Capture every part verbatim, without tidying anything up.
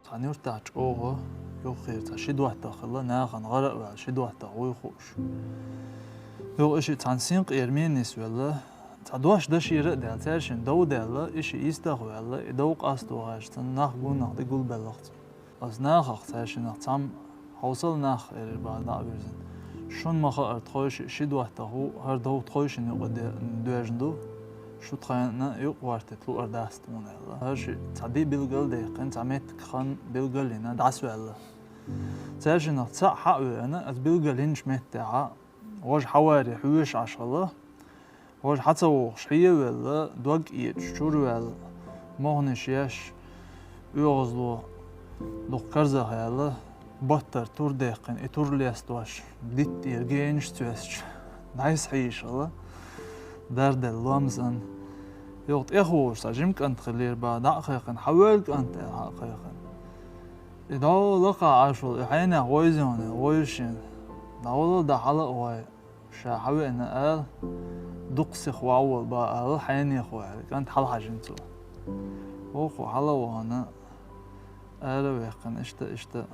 Цхьан юртахь чӀогӀа юххера цхьа ши доттагӀа хилла, нахана гӀара а ваьлла, ши доттагӀа вуй хууш. Юха и шиъ цхьана синкъера менис велла, цхьа дош дашийра а даьлла, цаьршинна дов даьлла, и шиъ йистах ваьлла, и дов къасто гӀерташ цхьана нах гунах де гулбеллакх цо. Оцу нахах цаьршиннах цхьамма хьовсал нах, элира бах, дӀа а вирзина. Шуна ма хаара, тхойшиъ ши доттагӀа ву, хӀара дов тхойшинна юкъа де-, доьжна ду. Шу тхайна юкъа гӀортийта луур дац тхуна аьлла. ХӀара шиъ цхьа ди билгал а даьккхина, цхьа меттиг хан билгал а йина, дӀасаваьлла. Цаьршиннах цхьаъ хьа а веана, оцу билгал йинчу меттехь, важа хьаваре хьоьжуш Ӏаш хилла. Важа хьа ца вогӀуш хье а велла, дог а эцаш, чур а ваьлла, мохнаш еш, оьгӀазло дукха карзах яьлла, баттара тур даьккхина, и тур лестош, дитта тӀера генаш цоьстуш, дӀасахьийзаш хилла, дарделла лом санна. Юха тӀехволуш цхьа жима кӀант хиллера бах, дӀа а кхайкхина, хьан вевлла кӀант аьлла, хьа а кхайкхина. И дӀо лакхахь Ӏаш волу, и хьенех вевзий хьуна, вевза шена. ДӀавала, дӀа хьала а вай, ша хьан веана ала, дукха сиха вовла бах ала, хьенех ву аьлла, кӀант хьалахьажийна цо. Вукхо хьала а вахана, ара а ваьккхина, иштта, иштта,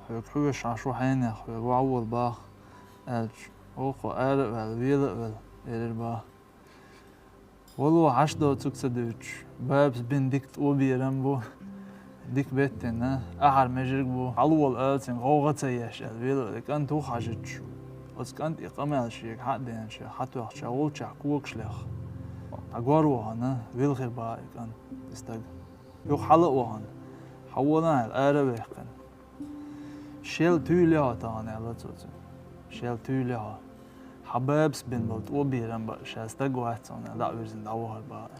хьоьга хьоьжуш Ӏаш ву хьенех, хьоьга вовла бах аьлча, вукхо ара а ваьлла, вела а велла, элира бах. Вало, хьашт доцург ца дуьйцуш, бабас бина дика тӀо-берам бу, дика беттина, ахьар межарг бу, хьалавала ала цуьнга, гӀовгӀа ца еш аьлла, вела а велла, кӀант юха хьажийча, оцу кӀанта и къамел шега хьа а деана, шех хьатоьхча, волчохь когаш лехна, дӀагор вахана, вилхира бах и кӀант, и стаг. Юха хьала а вахана, хьан вала аьлла, ара а ваьккхина. Шел туьйла хьо тахана, аьлла цо цуьнга. Шел туьйла хьо. Хьан бабас бина болу тӀо-берам баа ша стаг вац хьуна, дӀа а вирзина, дӀавахара бах.